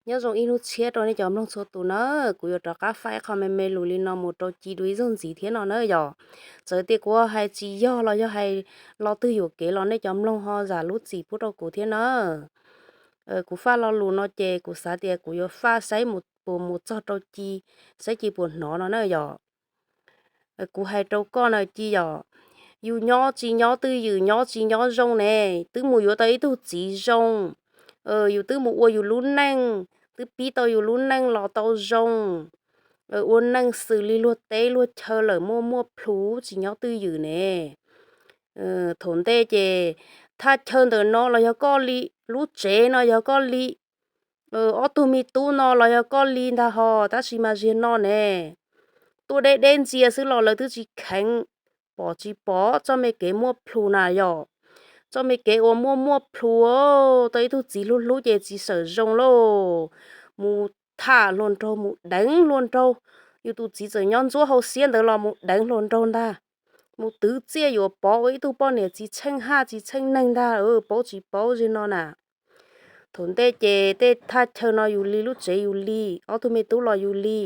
Nyob zoo ib hnub tshiab rau nej cov mloog txhua tus na, kuv yuav rov qab faib qho me me lus li no mus rau Ci dua ib zaug ntxiv thiab no na yom. Txawm tias kuv hais tsis yog los yog hais lo twg yuam kev los nej cov mloog ho zam lub txim pub rau kuv thiab na. Kuv faj lo lus no ces kuv xav tias kuv yuav faj saib mus puas mus txog rau Ci, saib Ci puas hnov no na yom. Kuv hais rau koj na Ci yom, yus nyob tsis nyob twj ywm nyob tsis nyob zoo ne, twb mus yuav tau ib tug txiv zoo, yus twb mus ua yus lub neej, twb pib tau yus lub neej los tau zoo, ua neej xws li luag teb luag chaw lawm muaj muaj plhus tsis nyob twj ywm ne. Thaum ntej ces thaj chaw ntawm no los yog koj li, lub tsev no yog koj li, ob tug me tub no los yog koj li ntag ho, tab sis mas ziag no ne, tuaj deb deb ntxias xwb los lawv twb tsis kheev, pom tsis pom txoj me kev muaj plhus na yom. Txoj me kev uas muaj muaj plhus, tau ib tug txiv hlub hlub ces txiv sawm zoo lauj, mus tham hluas nraug mus deev hluas nraug, yus tus txiv txawm nyob ntxuab hauv xiab ntawd los mus deev hluas nraug ntag, mus twv txiaj yuav pov ua ib tug poj niam txiv tsheej haj txiv tsheej neeg ntag, paub tsis paub ziag no na. Thaum ntej ces tej thaj chaw no yus li, lub tsev yus li, ob tug me tub los yus li,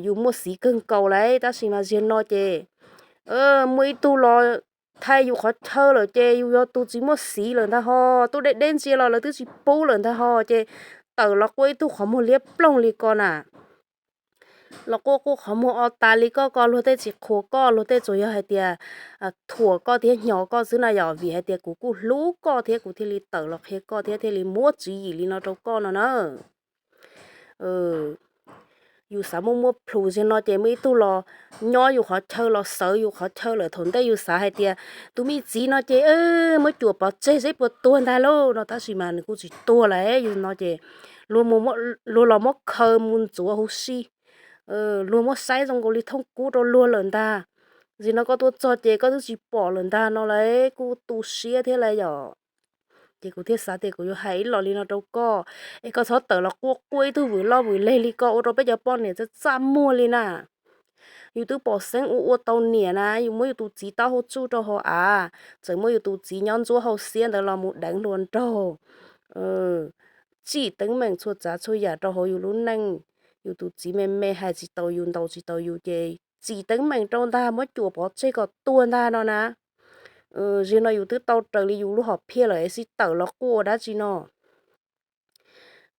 yus muaj xiv kawg nkaus lauj, tab sis mas ziag no ces muaj ib tug los thaij yus qhov chaw lawm ces yus yog tus tsis muaj xiv lawm ntag ho, tuaj deb deb ntxias los lawv twb tsis pub lawm ntag ho, ces tawm los quaj ib tug qhov muag liab ploog li ko na. Los quaj quaj qhov muag o tas li koj ko, luag tej tsis qhuas koj, luag tej tsuas yog hais tias thuam koj thiab hnyos koj xwb na yom, vim hais tias kuv kuj hlub koj thiab kuv thiaj li tawm los qhia koj thiab thiaj li muab tswv yim li no rau koj no na. Yus xav muaj muaj plhus ziag no ces muaj ib tug los nyob yus qhov chaw los xawv yus qhov chaw lawm, thaum ntej yus xav hais tias tus me txiv no ces muab cuam pov tseg seb puas tuag ntag lauj no, tab sis mas nws kuj tsis tuag lauj, yus no ces luag los muab khaws mus ntxuav huv si, luag muab saib zoo nkaus li thooj kub rau luag lawm ntag. Ziag no koj tuaj txog ces koj twb tsis pom lawm ntag no lauj, kuj tu siab thiab lauj yom. Ces kuv thiaj xav tias kuv yuav hais ib los li no rau koj, es koj txhob tawm los quaj quaj ib tug vwm loj vwm leg li ko ua rau peb cov poj niam txaj txaj muag li na. Yus twb pom xeeb ua ua tau niam na, yus muab yus tus txiv taub hau tsuj rau hauv av, txawm muab yus tus txiv nyob ntxuab hauv xiab ntawd los mus deev hluas nraug, tsim teeb meem txhua tsav txhua yam rau hauv yus lub neej. Yus tus txiv me me hais tsis taus yus, ntaus tsis taus yus ces tsim teeb meem rau ntag, muab cuam pov tseg kom tuag ntag no na. Ziag no yus twb tau raws li yus lub hom phiaj lawm es tsis tawm los quaj ua dab tsi no.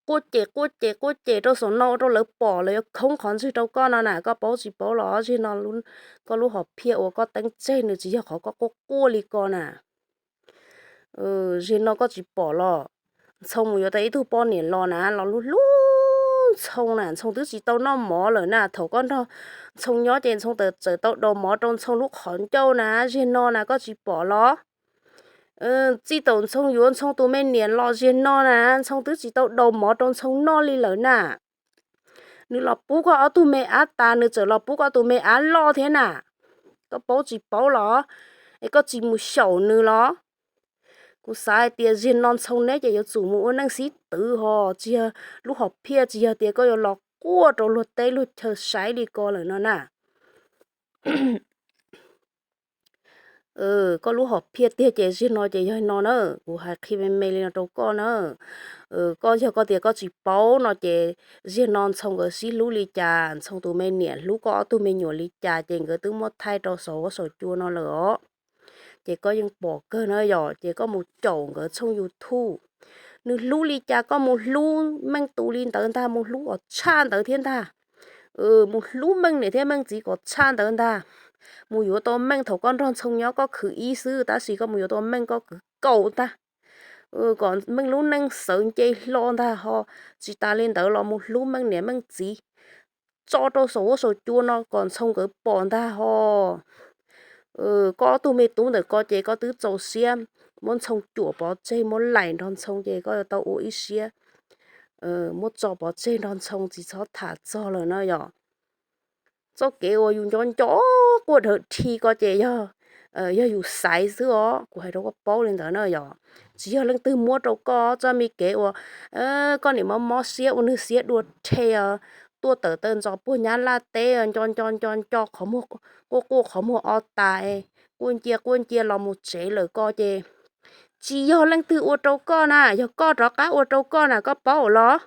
Quaj ces quaj ces quaj ces rau saum no ua rau lawv pom lawv yuav khoob qhov ntswg rau koj no na, koj paub tsis paub los ziag no koj lub hom phiaj uas koj teeb tseg nws tsis yog qhov koj quaj quaj li ko na. Ziag no koj tsis pom los, Ntxhoo mus yuav tau ib tug poj niam los na, los hlub hlub Ntxhoo na, Ntxhoo twb tsis tau noj mov lawm na, thaum koj nrog Ntxhoo nyob ces Ntxhoo txawm tau daus mov rau Ntxhoo lub qhov ncauj na, ziag no na koj tsis pom los? Txij thaum Ntxhoo yuav Ntxhoo tus me niam los ziag no na, Ntxhoo twb tsis tau daus mov rau Ntxhoo noj li lawm na. Nws los pub koj ob tug me ab tas, nws txawm los pub koj tus me ab loj thiab na. Koj paub tsis paub los? Es koj tsis mus xyaum nws los? Kuv xav hais tias ziag no Ntxhoo neb ces yuav tsum mus ua neej xib twv ho, tsis yog lub hom phiaj, tsis yog tias koj yuav los quaj rau luag teb luag chaw saib li ko lawm no na. Koj lub hom phiaj tiag ces ziag no ces yog no na, kuv hais qhia me me li no rau koj na. Koj yog koj tias koj tsis paub no ces ziag no Ntxhoo nkawd sib hlub li cas, Ntxhoo tus me niam hlub koj ob tug me nyuam li cas ces nkawd twb muab thaij rau saum huab saum cua no lawm os. Ces koj yeej pom kawg na yom, ces koj mus caum nkawd tshooj YouTube. Nws hlub li cas koj mus hlub Meej tus li ntawd ntag, mus hlub kom tshaj ntawd thiab ntag. Mus hlub Meej niam thiab Meej txiv kom tshaj ntawd ntag. Mus yuav tau Meej thaum koj nrog Ntxhoo nyob koj khwv ib xwb, tab sis koj mus yuav tau Meej koj khwv kaum ntag. Kom Meej lub neej sawv nce hlo ntag ho. Tsis tas li ntawd los mus hlub Meej niam Meej txiv, tso rau saum huab saum cua no kom Ntxhoo nkawd pom ntag ho. Koj ob tug me tub ntawm ko ces koj twb txaus siab muab Ntxhoo cuam pov tseg, muab laim nrog Ntxhoo ces koj yuav tau ua ib siab muab tso pov tseg nrog Ntxhoo, tsis txhob tham txog lawm no yom. Txoj kev uas yus nco nco quaj dhawv dhi ko ces yog, yog yus xaiv xwb os, kuv hais rau koj paub li ntawd na yom. Tsis yog leej twg muab rau koj, txoj me kev uas koj niam mob mob siab ua nwg siab dua rhe, tuaj tawm taw ntxos puag Nyab Laj teb, nco nco nco nco qhov muag, quaj quaj qhov muag o tas, quaj ncia quaj ncia los mus tsev lawm ko ces tsis yog leej twg ua rau koj na, yog koj rov qab ua rau koj na, koj paub los?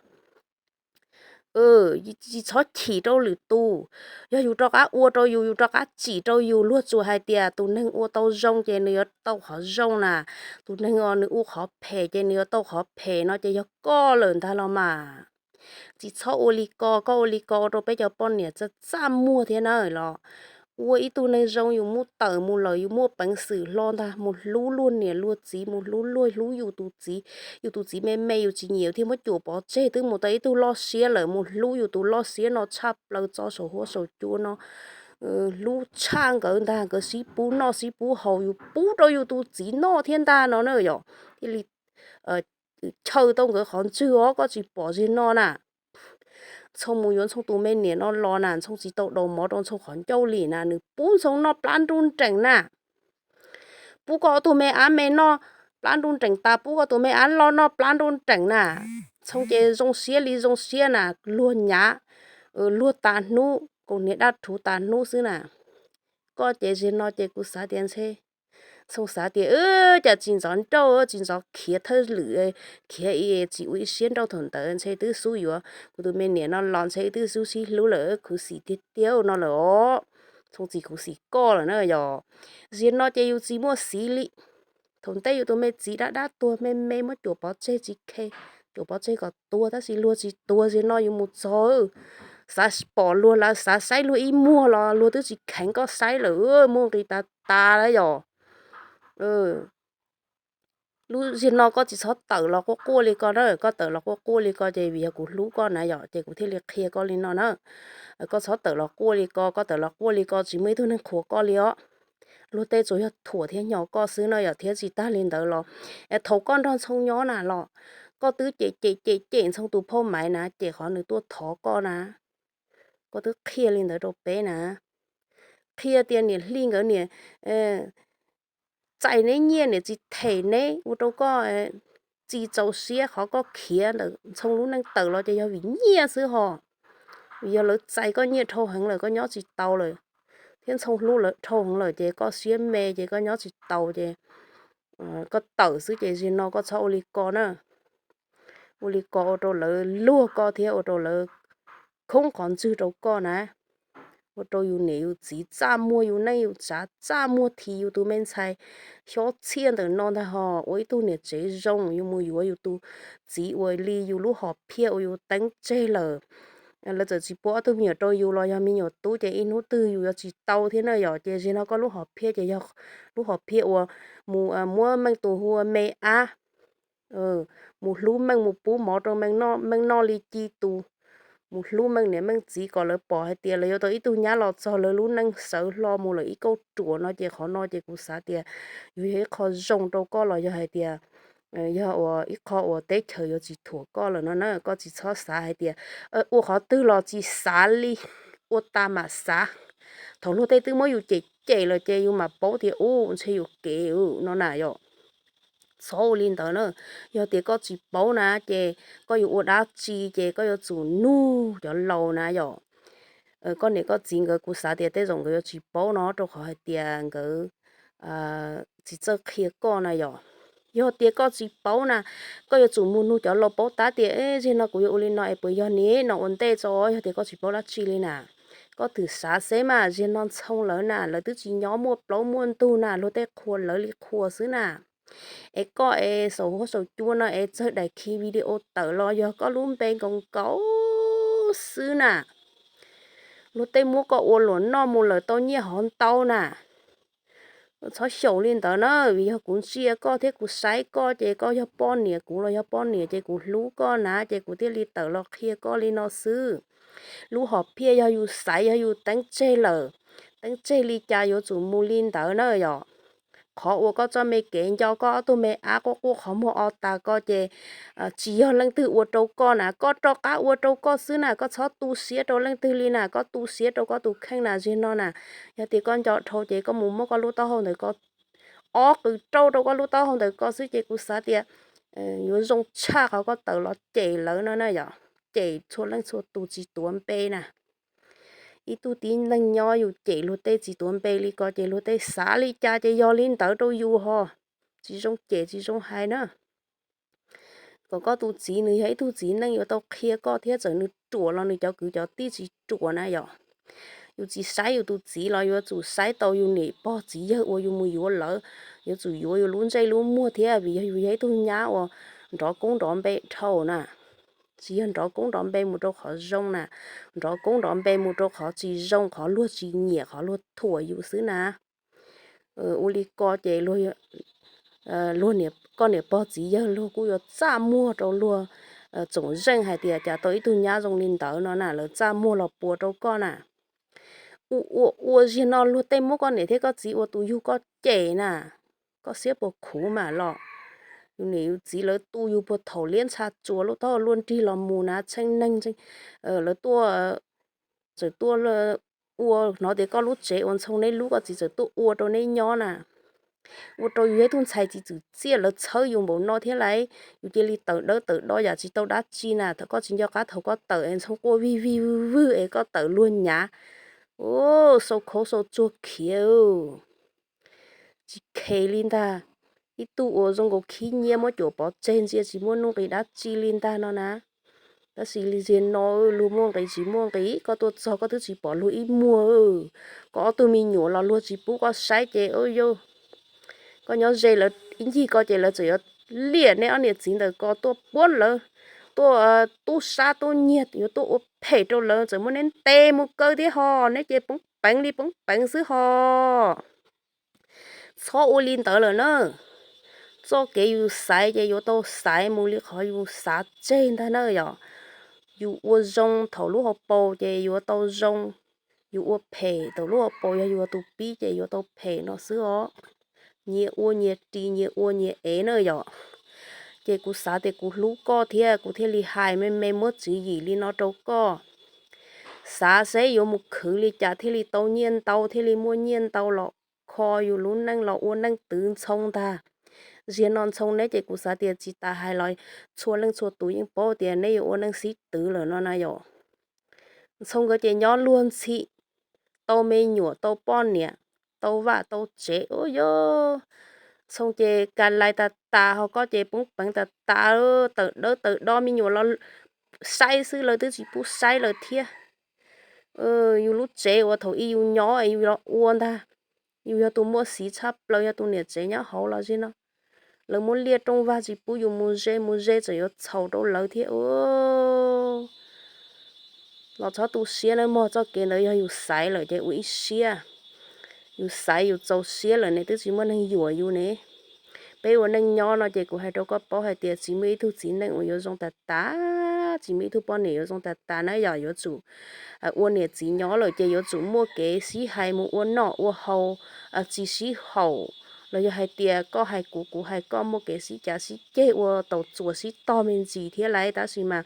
Tsis txhob chim rau lwm tus. Yog yus rov qab ua rau yus, yus rov qab chim rau yus, luag tsuas hais tias tus neeg ua tau zoo ces nws yuav tau qhov zoo na, tus neeg uas nws ua qhov phem ces nws yuav tau qhov phem no ces yog koj lawm ntag los mas. Tsis txhob ua li ko, koj ua li ko ua rau peb cov poj niam txaj txaj muag thiab na los. Ua ib tug neeg zoo yus muaj tawm mus lawm, yus muaj peev xwm hlo ntag, mus hlub luag niam luag txiv, mus hlub luag, hlub yus tus txiv. Yus tus txiv me me yus tsis nyiam thiaj muab cuam pov tseg, twb mus tau ib tug loj siab lawm, mus hlub yus tus loj siab no tshaj plaws, tso saum huab saum cua no, hlub tshaj nkawd ntag, nkawd sib pub noj sib pub haus, yus pub rau yus tus txiv noj thiab ntag no na yom. Thiaj li chaw tau nkawd qhov ntswg os, koj tsis pom zig no na. Ntxhoo mus yuav Ntxhoo tus me niam no los na, Ntxhoo tsis tau daus mov rau Ntxhoo qhov ncauj li na, nws pub Ntxhoo noj plab nruj nreem na. Pub koj ob tug me ab me noj plab nruj nreem tas, pub koj tus me ab loj noj plab nruj nreem na. Ntxhoo ces zoo siab li zoo siab na, luag nyav, luag tas hnub, kaus hniav daj rhuv tas hnub xwb na. Koj ces zig no ces kuv xav tias ntshe, Ntxhoo xav tias cas tsis ntxov nrauj, tsis ntxov khiav thawj lwm, khiav tsis ua ib siab nrauj thaum ntawd ntshe twb xub yuav kuv tus me niam no los ntshe twb xub sib hlub lawm, khuv xim tiag tiag no lawm os. Ntxhoo tsis khuv xim koj lawm na yog. Zig no ces yus tsis muaj xiv li. Thaum ntej yus tus me txiv dab dab tuag me me muab cuam pov tseg tsis khe, cuam pov tseg kom tuag tab sis luag tsis tuag, zig no yus mus txog, xav pom luag lawm, xav saib luag ib muag los luag twb tsis kheev koj saib lawm, muaj nqis tas tas lawm yom. Lub zig no koj tsis txhob tawm los quaj quaj li ko na, koj tawm los quaj quaj li ko ces vim yog kuv hlub koj na yom, ces kuv thiaj li qhia koj li no na. Koj txhob tawm los quaj li ko, koj tawm los quaj li ko tsis muaj ib tug neeg qhuas koj li os. Luag tej tsuas yog thuam thiab nyo koj xwb no yom, thiab tsis tag li ntawd los thaum koj nrog Ntxhoo nyob na los, koj twb cem cem cem cem Ntxhoo tus phauj Maiv na, cem qhov nws tuaj thov koj na. Koj twb qhia li ntawd rau peb na, qhia tias niam Hli nkawd niam txais neb nyiaj, niam tsis them neb, ua rau koj tsis txaus siab, qhov koj khiav ntawm Ntxhoo lub neej tawm los ces yog vim nyiaj xwb hos. Vim yog lawv txais koj nyiaj dhau heev lawm, koj nyob tsis tau lawm, thiab Ntxhoo hlub lawv dhau heev lawm ces koj siab me ces koj nyob tsis tau ces koj tawm xwb ces zig no koj txhob ua li ko na. Ua li ko ua rau lawv luag koj thiab ua rau lawv khoob qhov ntswg rau koj na. Ua rau yus niam yus txiv txaj muag, yus neej yus tsav txaj muag, thiv yus tus me ntxhais xyob txhiaj ntawm no ntag hos. Ua ib tug niam tsev zoo, yus mus yuav yus tus txiv uas li yus lub hom phiaj uas yus teeb tseg lawm. Lawv txawm tsis pub ob tug me nyuam rau yus los yog me nyuam tub ces ib hnub twg yus yuav tsis tau thiab na yom. Ces zig no koj lub hom phiaj ces yog lub hom phiaj uas mus muab Meej tus hu ua Me Ab, mus hlub Meej, mus pub mov rau Meej noj li ci tus, mus hlub Meej niam Meej txiv kom lawv pom hais tias lawv yuav tau ib tug nyab los txog lawv lub neej sawv hlo mus lawm ib kauj ruam no ces qhov no ces kuv xav tias yuav yog ib qho zoo rau koj los yog hais tias yog ua ib qho uas teb chaws yuav tsis thuam koj lawm no na. Koj tsis txhob xav hais tias ua qhov twg los tsis xav li, ua tas mam xav. Thaum luag tej twb muab yus cem cem lawm ces yus mam paub tias ub ntshe yus kev no na yom. Txhob ua li ntawd na. Yog tias koj tsis paub na ces koj yuav ua dab tsi ces koj yuav tsum nug cov laus na yom. Koj niam koj txiv nkawd kuv xav tias tej zaum nkawd yuav tsis paub no rau qhov hais tias nkawd tsis txawj qhia koj na yom. Yog tias koj tsis paub na, koj yuav tsum mus nug cov laus paub tab tias zig no kuv yuav ua li no es puas yog ni no ua ntej tso. Yog tias koj tsis paub dab tsi li na, koj twm xav xeb mas zig no Ntxhoo lawv na lawv twb tsis nyob muaj plaub muaj ntug na, luag tej qhuas lawv li qhuas xwb na. Es koj es saum huab saum cua no es txawg daim khi video tawm los yog koj lub npe nkaus nkaus xwb na. Luag tej muab koj ua luam noj mus lawm tau nyiaj hov ntau na. Txhob xyaum li ntawd na, vim yog kuv ntsia koj thiab kuv saib koj ces koj yog poj niam, kuv los yog poj niam ces kuv hlub koj na ces kuv thiaj li tawm los qhia koj li no xwb. Lub hom phiaj yog yus xaiv, yog yus teeb tseg lawm, teeb tseg li cas yuav tsum mus li ntawd na yom. Qhov uas koj txoj me kev nco koj ob tug me ab quaj quaj qhov muag o tas ko ces tsis yog leej twg ua rau koj na, koj rov qab ua rau koj xwb na, koj txhob tu siab rau leej twg li na, koj tu siab rau koj tus kheej na zig no na. Yog tias koj nco dhau ces koj mus muab koj lub taub hau ntawm ko ob qws rau rau koj lub taub hau ntawm ko xwb ces kuv xav tias yuav zoo tshaj qhov koj tawm los cem lawv no na yom, cem txhua leej txhua tus tsis tuav npe na. Ib tug tib neeg nyob yus cem luag tej tsis tuav npe li ko ces luag tej xav li cas ces yog li ntawd rau yus ho. Tsis zoo cem tsis zoo hais na. kom koj tus txiv nws yog ib tug txiv neej yuav tau qhia koj thiab, txawm nws ruam los nws cov kwv cov tij tsis ruam na yom. Yus tsis saib yus tus txiv los yuav tsum saib tau yus niam pog txiv yawg uas yus mus yuav lawv. Yuav tsum yuav yus lub ntsej lub muag thiab, vim yog yus yog ib tug nyab uas nrov koob nrov npe dhau na. Tsis yog nrov koob nrov npe mus rau qhov zoo na, nrov koob nrov npe mus rau qhov tsis zoo, qhov luag tsis nyiam, qhov luag thuam yus xwb na. Ua li ko ces luag, koj niam pog txiv yawg luag kuj yuav txaj muag rau luag, tsoom zeej hais tias cas tau ib tug nyab zoo li ntawd no na, lawv txaj muag los puas rau koj na. Ua ua ua ziag no luag tej muab koj niam thiab koj txiv ua tus yug koj cem na, koj siab puas khuv mam los. Yus niam yus txiv lawv tu yus puag thaum liab ntsha tsuas lub taub hau luaj nrig los mus na, tsheej neeg, lawv tuaj, txawm tuaj ua, hnov tias koj lub tsev uas Ntxhoo neb lub, koj txiv txawm tuaj ua rau neb nyob na. Ua rau yus yog ib tug ntxhais txiv txwm txiaj, lawv txhawb yus npaum no thiab lauj, yus cia li tawm dawb tawm do yam tsis tau dab tsi na. Thaum koj tsis nco qab thaum koj tawm es Ntxhoo quaj vij vij vwg vwg es koj tawm luag nyav, sau khaub sau tsuag khiav. Tsis khes li ntag. Ib tug uas zoo nkaus khib nyiab muab cuam pov tseg ntsia tsis muaj nuj nqis dab tsi li ntag no na. Tab sis li ziag no luag muaj nqis tsis muaj nqis, koj tuaj txog koj twb tsis pom luag ib muag. Koj ob tug me nyuam los luag tsis pub koj saib ces, yog koj nyob ze lawv ib ncig ko ces lawv txawm yuav liam neb ob niam txiv ntawm ko tuaj puab lawv, tuaj tub sab tub nyiag, yuav tuaj ua phem rau lawv, txawm muab neb ntes mus kaw thiab ho, neb ces poob peev li poob peev xwb ho. Txhob ua li ntawd lawm na. Txoj kev yus xaiv ces yuav tau xaiv mus li qhov yus xav tseg ntag na yom. Yus ua zoo thaum lub hauv paus ces yuav tau zoo, yus ua phem thaum lub hauv paus yog yus tus pib ces yuav tau phem no xwb os. Nyias ua nyias ris, nyias ua nyias ev na yom. Ces kuv xav tias kuv hlub koj thiab kuv thiaj li hais me me muab tswv yim li no rau koj. Xav seb yuav mus khwv li cas thiaj li tau nyiaj ntau, thiaj li muaj nyiaj ntau los kho yus lub neej los ua neej twv Ntxhoo ntag. Ziag no Ntxhoo neb ces kuv xav tias tsis tas hais los txhua leej txhua tus yeej paub tias neb yuav ua neej xib twv lawm no na yom. Ntxhoo nkawd ces nyob luag ntxhi, tau me nyuam tau poj niam, tau vaj tau tsev ua yog. Ntxhoo ces ka lais tas tas, ho koj ces poob peev tas tas, tawm dawb tawm do, me nyuam los saib xwb lawv twb tsis pub saib lawm thiab. Yus lub tsev uas thaum ub yus nyob es yus los ua ntag, yus yog tus muaj xiv tshaj plaws, yog tus niam tsev nyob hauv los zim no, lawv muab liaj rooj vag tsis pub yus mus ze, mus ze txawm yuav txhaum rau lawv thiab. Los txhob tu siab nawb mog, txoj kev ntawd yog yus xaiv lawm ces ua ib siab. Yus xaiv yus txaus siab lawm ne, twb tsis muaj neeg yuam yus ne. Peb ua neej nyob no ces kuv hais rau koj paub hais tias tsis muaj ib tug txiv neej uas yuav zoo tas tas, tsis muaj ib tug poj niam yuav zoo tas tas na yom. Yuav tsum ua niam txiv nyob lawm ces yuav tsum muaj kev sib hais mus ua noj ua haus, tsis sib haum, los yog hais tias koj hais kuv, kuv hais koj, muaj kev sib cav sib ceg ua tau txuas sib tog me ntsis thiab lauj. Tab sis mas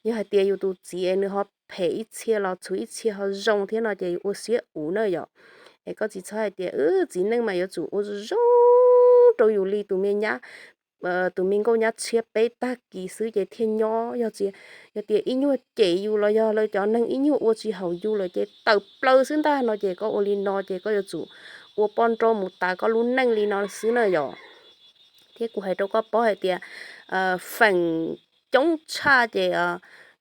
yog hais tias yus tus txiv es nws ho phem ib txhia los txhua ib txhia ho zoo thiab no ces yus ua siab uv na yom. Es koj tsis txhob hais tias txiv neej mas yuav tsum ua zoo zoo rau yus li tus me nyab, tus me nkauj nyab tshiab peb tag kis xwb ces thiaj nyob. Yog tias ib nyuag cem yus los yog lawv cov neeg ib nyuag ua tsis haum yus lawm ces tawm plaws xwb ntag no ces koj ua li no ces koj yuav tsum ua poj nrauj mus tas koj lub neej li no xwb na yom. Thiab kuv hais rau koj paub hais tias feem coob tshaj ces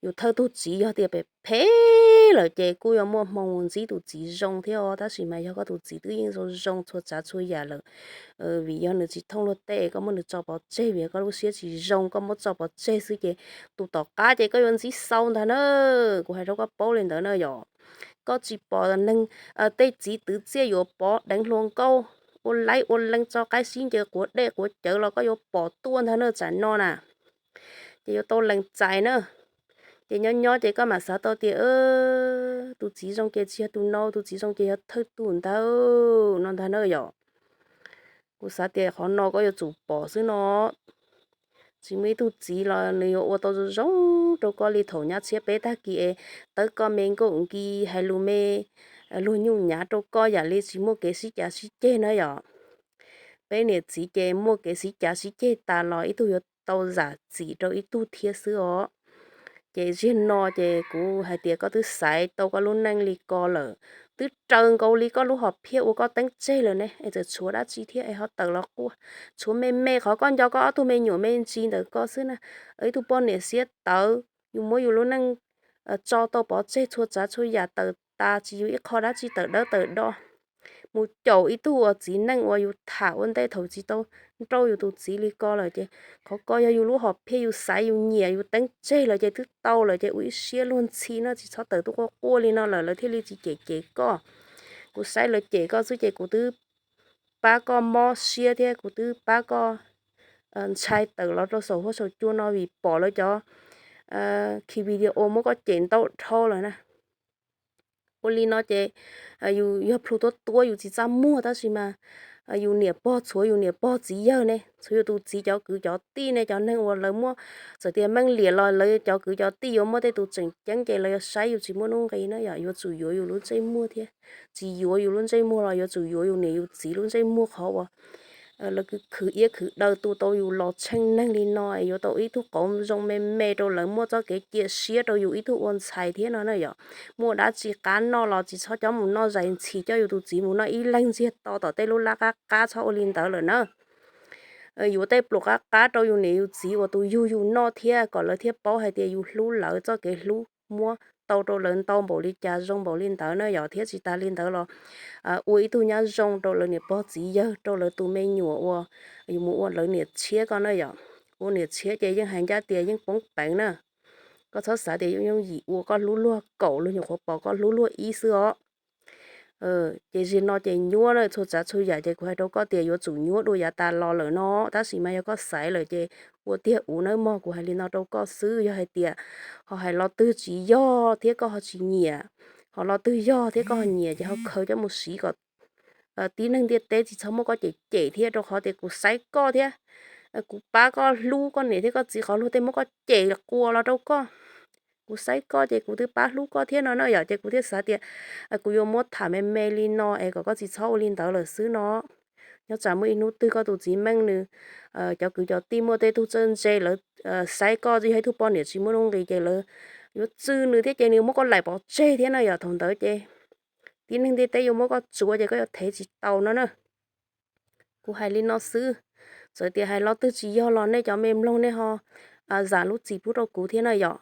yus thawj tug txiv yog tias phem phem lawm ces kuj yuav muaj hmoo mus ntsib tus txiv zoo thiab os. Tab sis mas yog koj tus txiv twb yeej zoo zoo txhua tsav txhua yam lawm, vim yog nws tsis thooj luag tej, koj muab nws tso pov tseg, vim yog koj lub siab tsis zoo, koj muab tso pov tseg xwb ces tus tom qab ces koj yuav ntsib xau ntag na. Kuv hais rau koj paub li ntawd na yom. Koj tsis pom neeg, tej txiv twv txiaj yuav pov deev hluas nkauj, ua laib ua lees tso qaib sib ncaws quav dej quav cawv los koj yuav pom tuaj ntag na tsam no na. Ces yuav tau lees txais na. Ces nyob nyob ces koj mam xav tau tias tus txiv zoo ces tsis yog tus no, tus txiv zoo ces yog thawj tus ntawd no ntag na yom. Kuv xav tias qhov no koj yuav tsum pom xwb no. Tsis muaj ib tug txiv los nws yuav ua tau zoo zoo rau koj li thaum nyab tshiab peb tag kis es tawb koj me nkauj nkis, hais lus me luag nyuj nyav rau koj yam li tsis muaj kev sib cav sib ceg na yom. Peb niam txiv ces muaj kev sib cav sib ceg tas los ib tug yuav tau zam txim rau ib tug thiab xwb os. Ces ziag no ces kuv hais tias koj twb xaiv tau koj lub neej li ko lawm, twb raws nkaus li koj lub hom phiaj ua koj teeb tseg lawm ne, es txawm tshuav dab tsi thiab es ho tawm los quaj? Tshuav me me qhov koj nco koj ob tug me nyuam me ntsis ntawm koj xwb na. Ib tug poj niam siab tawv, yus muab yus lub neej tso tau pov tseg txhua tsav txhua yam tawm tas, tsis yog ib qho dab tsi tawm dawb tawm do. Mus caum ib tug uas txiv neej uas yus tham ua ntej thaum tsis tau nrauj yus tus txiv li ko lawm ces qhov ko yog yus lub hom phiaj, yus xaiv yus nyiam yus teeb tseg lawm ces twb tau lawm ces ua ib siab luag ntxhi no, tsis txhob tawm tuaj quaj quaj li no lawm, lawv thiaj li tsis cem cem koj. Kuv saib lawv cem koj xwb ces kuv twb pab koj mob siab thiab kuv twb pab koj ntshai tawm los rau saum huab saum cua no vim pom lawv cov khi video muab koj cem ntau dhau lawm na. Ua li no ces yus yog plhu tuab tuab yus tsis txaj muag, tab sis mas yus niam pog txhuav yus niam pog txiv yawg ne, txhuav yus tus txiv cov kwv cov tij ne, cov neeg uas lawv muaj, txawm tias meej liam los lawv cov kwv cov tij yuav muaj tej tus tseem ceeb ces lawv yuav saib yus tsis muaj nuj nqis na yom. Yuav tsum yuav yus lub ntsej muag thiab, tsis yuav yus lub ntsej muag los yuav tsum yuav yus niam yus txiv lub ntsej muag, qhov uas lawv khwv iab khwv daw tu tau yus los tsheej neeg li no es yuav tau ib tug qauv zoo me me rau lawv, muaj txoj kev cia siab rau yus ib tug ua ntxhais thiab no na yom. Muaj dab tsi qab noj los tsis txhob coj mus noj zais ntxhi, coj yus tus txiv mus noj ib leeg ntsiag to tom tej lub lab qab qab, txhob ua li ntawd lawm na. Yuav tej pluas qab qab rau yus niam yus txiv uas tus yug yus noj thiab, kom lawv thiaj paub hais tias yus hlub lawv, txoj kev hlub muab tau rau lawv ntau npaum li cas zoo npaum li ntawd na yom. Thiab tsis tas li ntawd los ua ib tug nyab zoo rau lawv niam pog txiv yawg, rau lawv tus me nyuam uas yus mus ua lawv niam tshiab ko na yom. Ua niam tshiab ces yeej hais ncaj tias yeej poob peev na. Koj txhob xav tias yooj yooj yim ua, koj hlub luag kaum luag nyuam qhuav pom koj hlub luag ib xwb os. Ces zaum no ces nyuaj na, txhua tsav txhua yam ces kuv hais rau koj tias yuav tsum nyuaj dua yav tas los lawm no, tab sis mas yog koj xaiv lawm ces ua tiag uv nawb mog. Kuv hais li no rau koj xwb, yog hais tias ho hais lo twg tsis yog thiab koj ho tsis nyiam, ho lo twg yog thiab koj ho nyiam ces ho khaws coj mus siv kom tib neeg ntiaj teb tsis txhob muab koj cem cem thiab, rau qhov tias kuv xaiv koj thiab kuv pab koj hlub koj niam thiab koj txiv qhov luag tej muab koj cem quas los rau koj. Kuv xaiv koj ces kuv twb pab hlub koj thiab no na yom, ces kuv thiaj xav tias kuv yuav muab tham me me li no es kom koj tsis txhob ua li ntawd lawm xwb no. Nyob tsam muaj ib hnub twg koj tus txiv meej nws cov kwv cov tij muaj tej tug txawj ntse lawv saib koj yog ib tug poj niam tsis muaj nuj nqis ces lawv yuav txwv nws thiab ces nws muab koj laim pov tseg thiab na yom. Thaum ntawd ces tib neeg ntiaj teb yuav muab koj tsuav ces koj yuav thev tsis tau no na. Kuv hais li no xwb, txawm tias hais lo twg tsis yog los nej cov me mloog nej ho zam lub txim pub rau kuv thiab na yom.